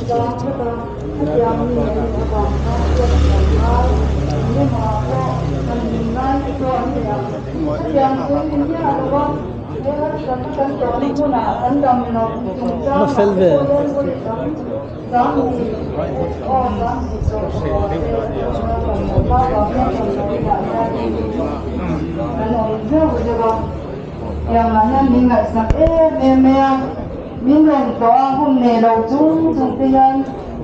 tlang tlat a, khatiang mi a nih avang khan hriat thiam ngai engemaw pawh han hlim ngai te pawh an nei ang. Khatiang sawi ni miah lo a, he harsatna kan tawhna hmunah kan dam loh chungchangah te pawh hian vawi tam 32 aw 32 sawmpakua te kan avang hian damdawiinah hian kan awm zeuh zeuh a. Tiangah hian min ngaihsak em em mai a, min rawn tlawh a, hun nei lo chung chung te hian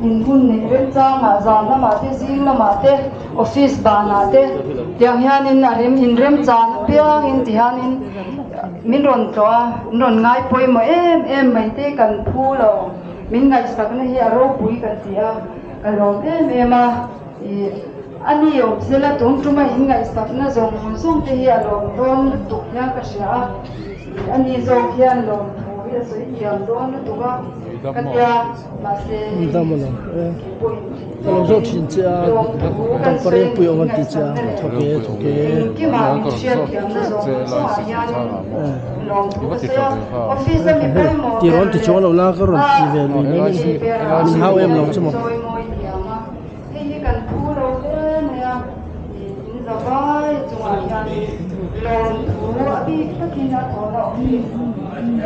in hun neih remchangah zan lamah te zing lamah te office banah te tiang hianin a rem in remchan apiangin ti hianin min rawn tlawh a, min rawn ngai pawimawh em em mai te kan phu lo, min ngaihsakna hi a ropui kan ti a, ka lawm em em a ih. A ni awm sela tun tuma in ngaihsakna zawng zawng te hi a lawm dawn lutuk hian ka hria a, a ni zawk hian lawm thu hi a sawi thiam dawn lutuk a ka tia, mahse hei kei pawhin theih tawpin lawm thu kan sawi a ni, in ngaihsakna leh engkimah min hriat thiamna zawng zawngah hianin lawm thu ka sawi a, office a mi pawimawh ber leh a ni berah chawimawi thiam a. Hei hi kan phu lo hle mai a, in zavai chungah hian lawmthu a bik takin a tawhna awm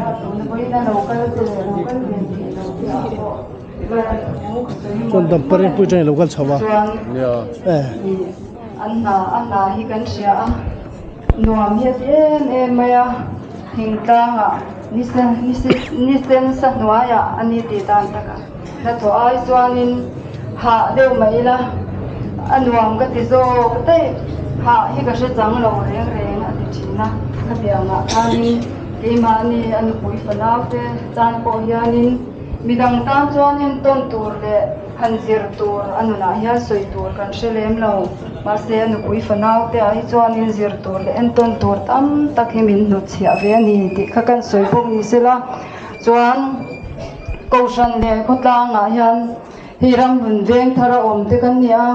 a tuna vawiin a lo kal te leh lo kal ve thei lo te ah pawh lawmthu ka sawi Chuan dampa ringpui tangin lo kal chho a. Chuan an hna a hna hi kan hria a, nuam hi a ti em em mai a, thingtlangah nisen nisen sa hnuaiah a ni tih dan takah. Hnathawh ai chuanin hah deuh mai ila a nuam ka ti zawk daih, hah hi ka hre chang lo reng reng a ti thin a, khatiangah khanin keimahni a nupui fanau te tan pawh hianin midang tan chuanin tawn tur leh han zir tur a nunah hian sawi tur kan hre lem lo, mahse a nupui fanau te ah hi chuanin zir tur leh entawn tur tam tak hi min hnutchhiah ve a ni tih kha kan sawi bawk ni sela chuan. Kohhran leh khawtlangah hian hei ramhlun veng thar a awm te kan ni a,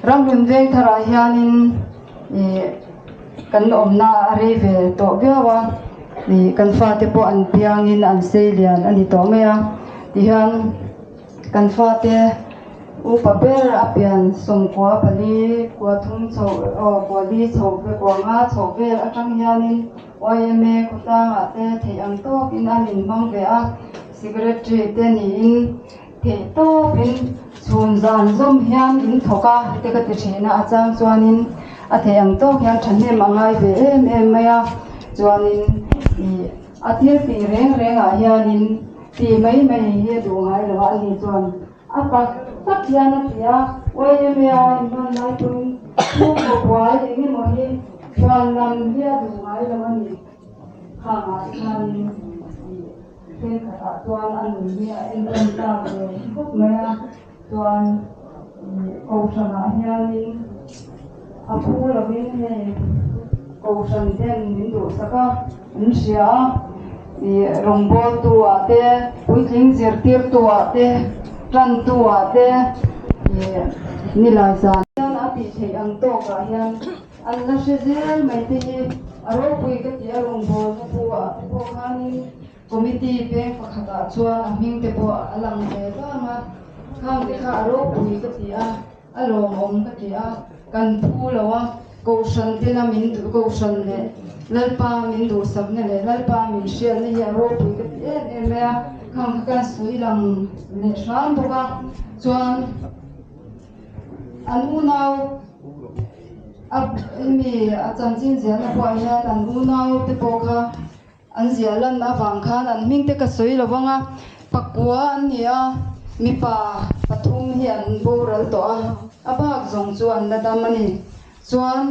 ramhlun veng tharah hianin ih kan awmna a rei ve tawh viau a, ih kan fate pawh an piangin an sei lian a ni tawh mai a, tihian kan fate upa ber a pian sawmkua pali kua thum chho aw kua li chho kua nga chho vel atang hianin. YMA khawtlangah te theih ang tawkin an inhmang ve a, Secretary te niin theih tawpin chhun zan zawm hian in thawk a te ka ti thin a, a chang chuanin a theih ang tawk hian thahnem a ngai ve em em mai a, chuanin ih a thil tih reng rengah hianin tih mai mai hi a duh ngai lo a, ani chuan a tak tak hian a ti a, YMA a inhman lai pawhin chhungkaw buai eng emaw hi Chuan lam hi a duh ngai lo a ni. Khangah chuanin ih thenkhatah chuan a nun hi a entawn tlak ve khawp mai a, chuan ih kohhranah hianin a phu lovin hei kohhran ten min duhsak a, an hria a, ih rawngbawltu ah te, puitling zirtirtu ah te, tantu ah te ih nilai zan hian a tih theih ang tawkah hian. An la hre zel mai te hi a ropui ka ti a, rawngbawlna bu ah te pawh khanin committee peng pakhat ah chuan a hming te pawh a lang ve vang a, khang te kha a ropui ka ti a, a lawmawm ka ti a, kan phu lo a, Kohhran tena min duh Kohhran leh Lalpa min duhsakna leh Lalpa min hriatna hi a ropui ka ti em em mai a, khang kha kan sawi lang leh hram bawk a, chuan an unau. A hemi a chanchin ziahna pawh ah hian an unau te pawh kha an ziah lan avang khan an hming te ka sawi lo vang a, pakua an ni a, mipa pathum hi an boral tawh a, a bak zawng chu an la dam a ni. Chuan.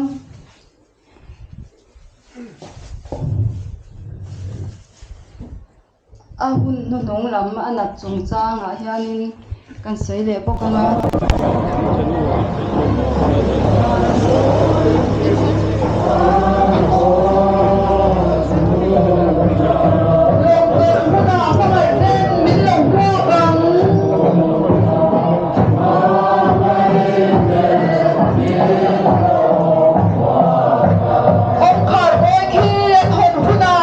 A hun hnuhnung lam a nat chungchangah hianin kan sawi leh bawk ang a. Kawngkhar kawi khi an hawn hun a.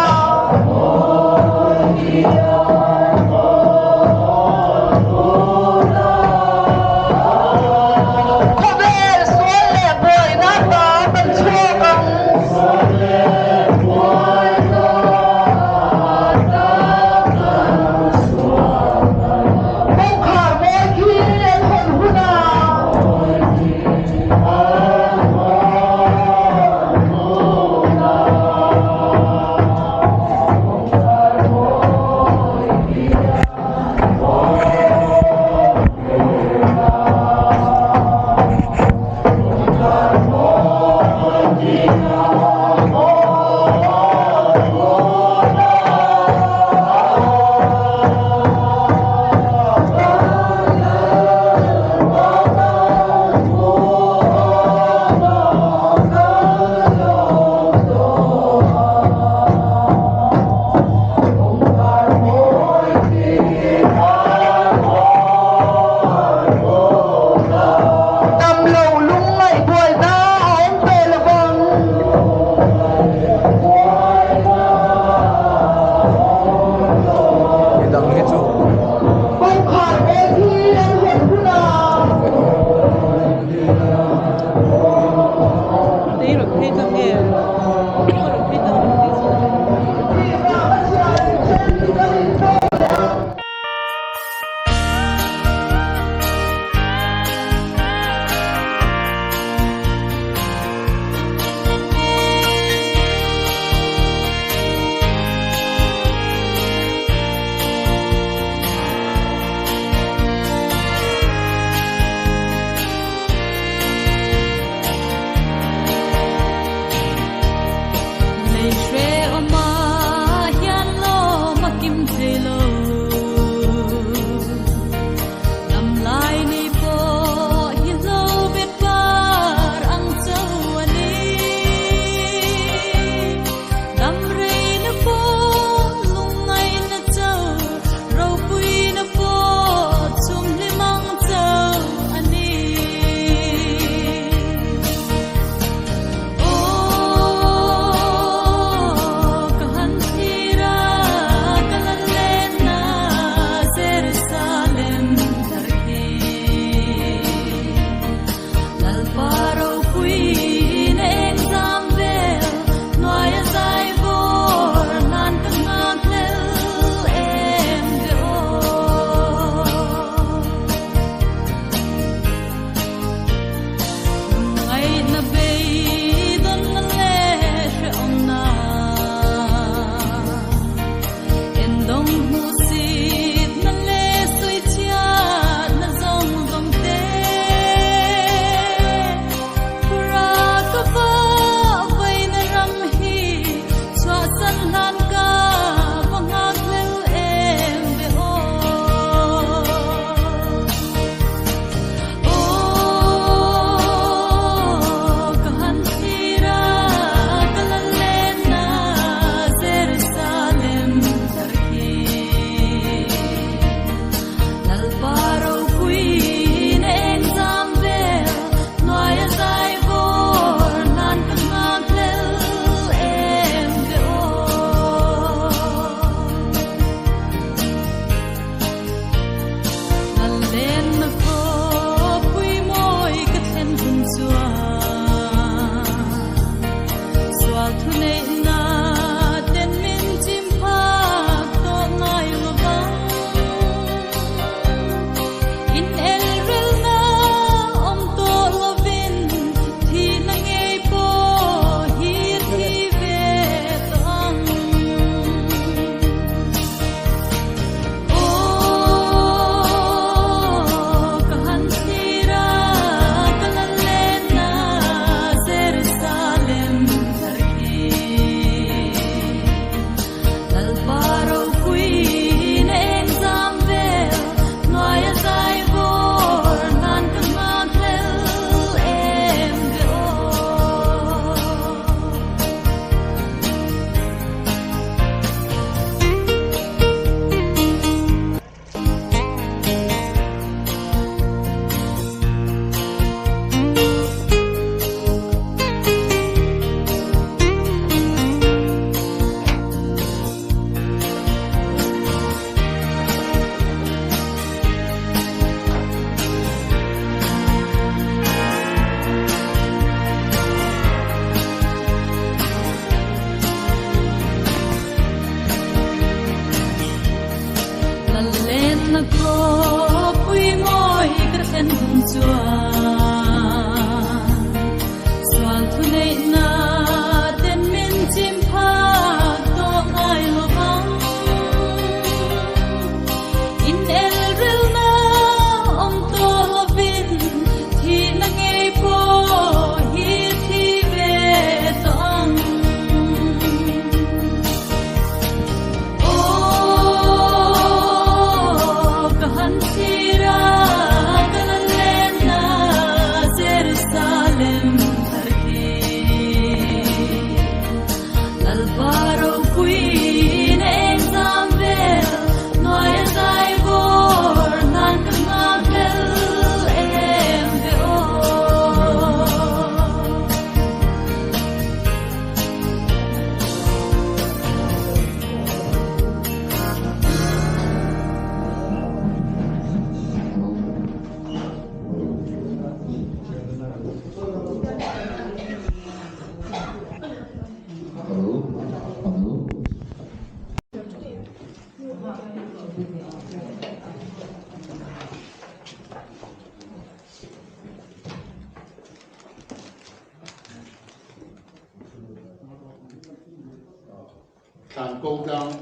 Thlan ko tlang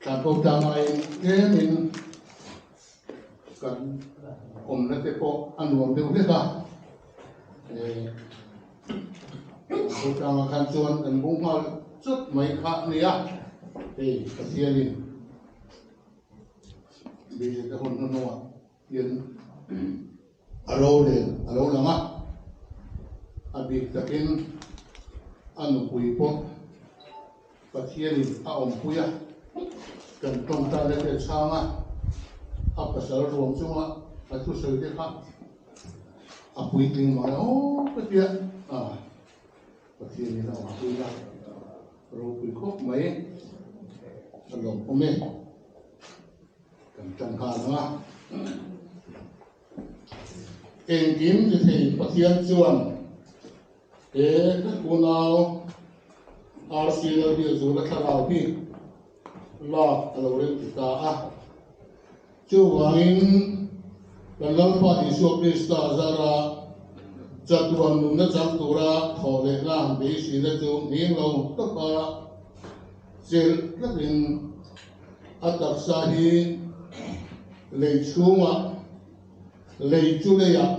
thlan ko tlang aiin tlemin kan awmna te pawh a nuam deuh hlek a, ko tlangah khan chuan kan bung nghal chawt mai kha a ni a, hei Pathianin Bridget a hun hnuhnungah hian a rorel a lo lang a, a bik takin a nupui pawh Pathianin a awmpui a, kan tawngtaina te a chhang a, a pasal ruang chunga a thusawi te kha a puitling mai aw ka tia a, Pathianin a awmpui a, ropui khawp mai a lawmawm e. Kan tan nghal ang a. Engkim ti thei Pathian chuan he kan unau RC Lalbiakzula thlarau hi lak a lo rem ti ta a. Chuvangin kan Lalpa Isua Krista zara chatuan nunna chang tura thawh lehna beiseina chu nghing lo taka chelh tlatin A taksa hi lei chhungah, lei chu leiah,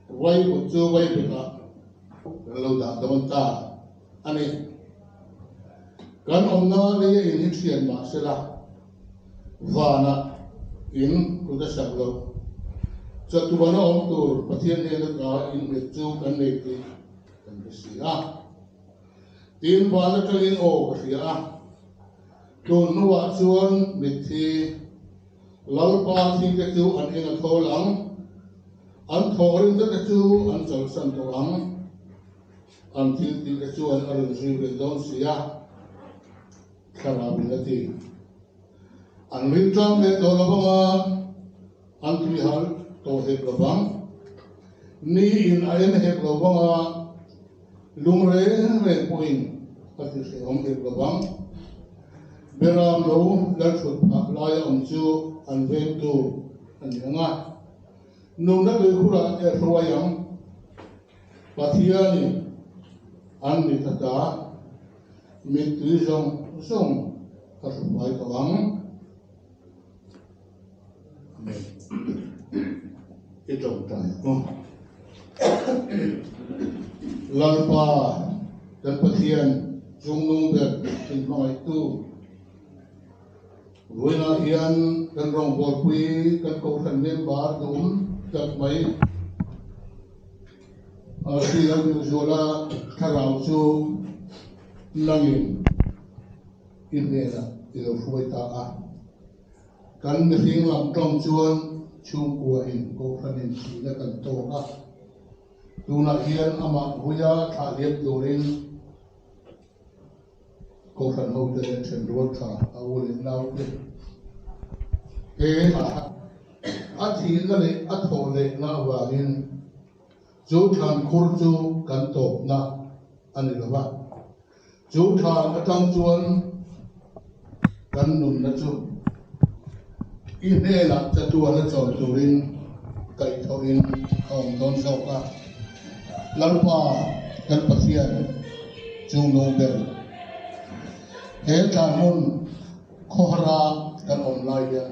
vaivut chu vaivutah kan lo dah dawn ta a ni. Kan awmna leia in hi thian mah sela, vanah in kut a sak loh. Chatuan a awm tur Pathian hnena ta innghet chu kan nei tih kan hre si a. Tin, van atangin aw ka hria a, tun hnuah chuan mitthi Lalpa thite chu an eng a thawl ang, an thawhrimna te chu an chawlhsan tawh ang, an thil tihte chuan a rawn zui ve dawn si a, Thlarauin a ti. An rilṭam leh tawh lo vang a, an tuihal tawh hek lo vang. Niin a en hek lo vang a, Lung reng reng pawhin a ti hrehawm hek lo vang. Beram lo lal thut phah laia awm chu an veng tur a ni ang a, nunna tuikhurah te a hruai ang. Pathianin an mit ata mittui zawng zawng a hruai tawh ang. Amen. I tawngtai ang. Lalpa kan Pathian chungnung ber in hmangaihtu vawiinah hian kan rawngbawlpui kan kohhran member duhawm tak mai RC Lalduhzuala thlarau chu nangin i hnenah i lo hruai ta a. Kan mihring lam tawng chuan chhungkua in kohhran in thihna kan tawk a, tunah hian amah huia thlah liam turin kohhran hote leh thenrual tha a u leh naute te a thihna leh a thawh lehna avangin chu thlan khur chu kan tawpna a ni lo va. Chu thlan atang chuan kan nunna chu i hnenah chatuana chawi turin kaihthawhin a awm dawn zawk a. Lalpa kan Pathian chu nung ber. He thlan hmun khawhara kan awm lai hian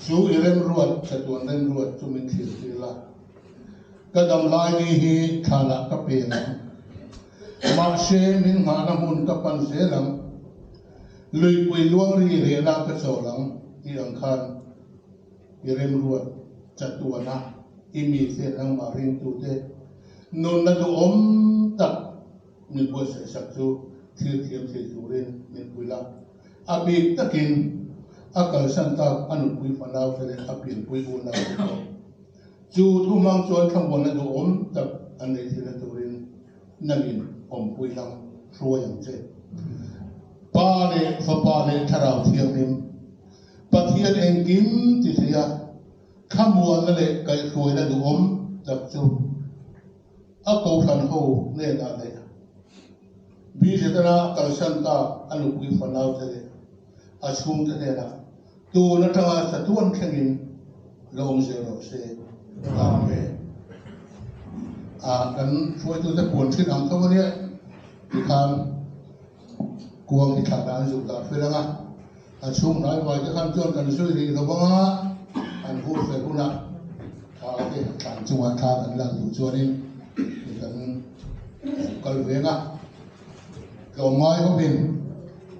chu i remruat chatuan remruat chu min thlir tir la. Ka dam lai ni hi thlanah ka pen ang. Mahse, min nghahna hmun ka pan zel ang. Luipui luang ri rehna ka chawl ang tih ang khan i remruat chatuana i mite nangmah ringtute nunna duhawm tak min buatsaih sak chu thil thiam thei turin min pui la. A bik takin a kalsan tak a nupui fanaute leh a pianpui unaute pawh. Chu thu hmang chuan thlamuanna duhawm tak an nei thilna turin nangin awmpui lang hruai ang che. Pa leh Fapa leh Thlarau Thianghlim, Pathian engkim ti thei a, thlamuanna leh kaihhruaina duhawm tak chu a kohhran ho hnenah leh Bizetana kalsan tak a nupui fanaute leh a chhungte hnenah Tun atanga chatuan thlengin la awm zel rawh se. Amen. A kan hruaitute puan thin ang tho ania tikhan Kuang hi thlan an zuk dah fel ang a, a chhung hnai vai te khan chuan kan zui rih lo vang a, an hur fel hunah thla te thlan chungah thla kan lak duh chuanin kan kal veng a, tlawmngai hawpin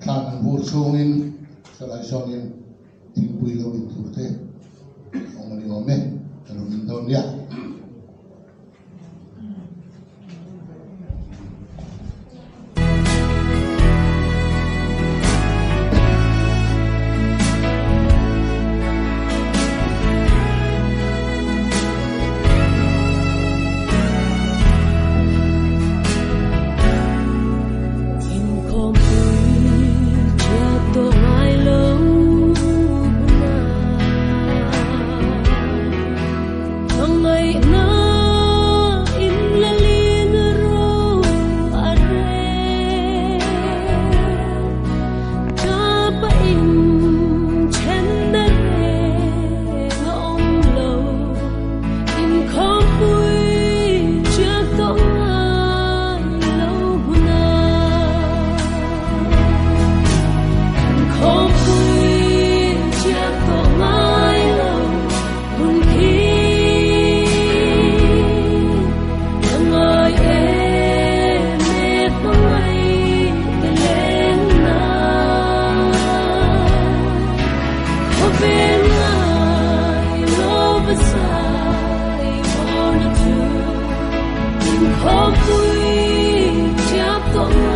thlan an hur chhungin salai sawnin thingpui lo in tur te awm a ni awm e, ka lo in dawn nia. Hopefully,